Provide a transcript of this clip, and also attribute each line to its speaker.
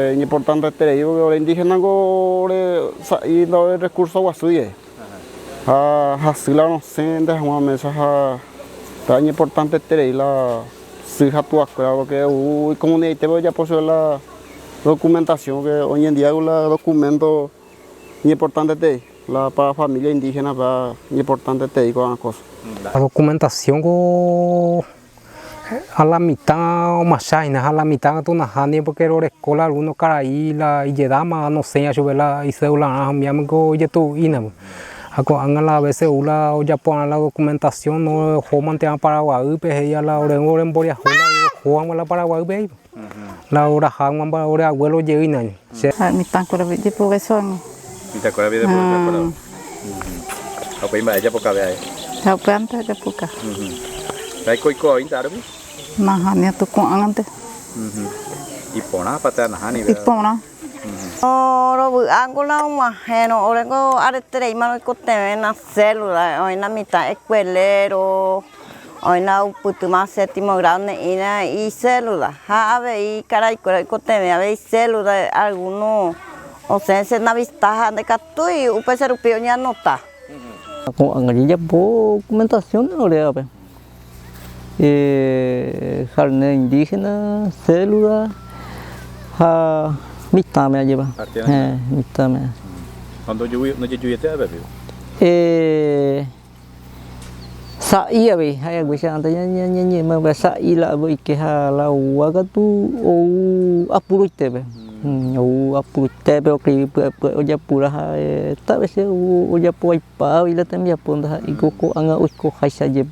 Speaker 1: Iñimportanteterei porque ore indígena ko ore sa'i ore recurso guasu jehe ha hasy la rosẽnte hag̃ua mesa ha ta iñimportanteterei la sy ha tuakuéra porque ou ikomunidaitépe ojapo chupe la documentación porque hoy en día la documento iñimportanteterei la para familia indígena pe iñimportanteterei ko'ã cosa.
Speaker 2: La documentación ko A la mitã omacha hína, ha la mitã katu nahániri pórke roreko la algúno karai la ijedáma nosẽiva chupe la icédularã ha umíva niko ojetu'u'ína. Ha ko'ág̃a la vése ou la ojapo va'erã la dokumentasión ohómante va'erã Paraguaýpe he'íva la ore oremboriahu la oho hag̃ua la Paraguaýpe he'íva, la oraha hag̃ua ore aguélo jeýna.
Speaker 3: Che. Ha mitãkuérape ijeprovecho hag̃ua.
Speaker 4: Mitãkuérape ideprovecho hag̃ua. Ha upéi mba'e ejapokave ae.
Speaker 3: Ha upévante ajapoka.
Speaker 4: Ndaiko oiko oĩnte árupi?
Speaker 3: Nahániri atu ko'ág̃ante.
Speaker 4: Iporãpa térã nahániri?
Speaker 3: Iporã.
Speaker 5: Rovy'ángo la og̃uahẽrõ, oréngo aretereíma roikotevẽna célula, oĩna mitã escuelero, Oĩna oupytyma séptimo grado ne'ĩra icélula ha avei karaikuéra oikotevẽ avei icélula alguno osẽ Senavista ha ndaikatúi upéicha rupi oñeanota.
Speaker 6: Ko'ág̃a jajapo documentación orévape, carnet indígena, célula ha mitãme ajépa, mitãme.
Speaker 4: Ha ndojejuiete avei?
Speaker 6: Sa'i avei ha'ehaguéicha ánte ñañe'ẽma sa'i la oike ha la oúva katu ou apuroitépe, ou apuroitépe oskrivi pya'e pya'e ojapura ha heta vese ou ojapo vaipágui la tembiapo ndaha'éi ko ko'ág̃a oikoháicha jepe.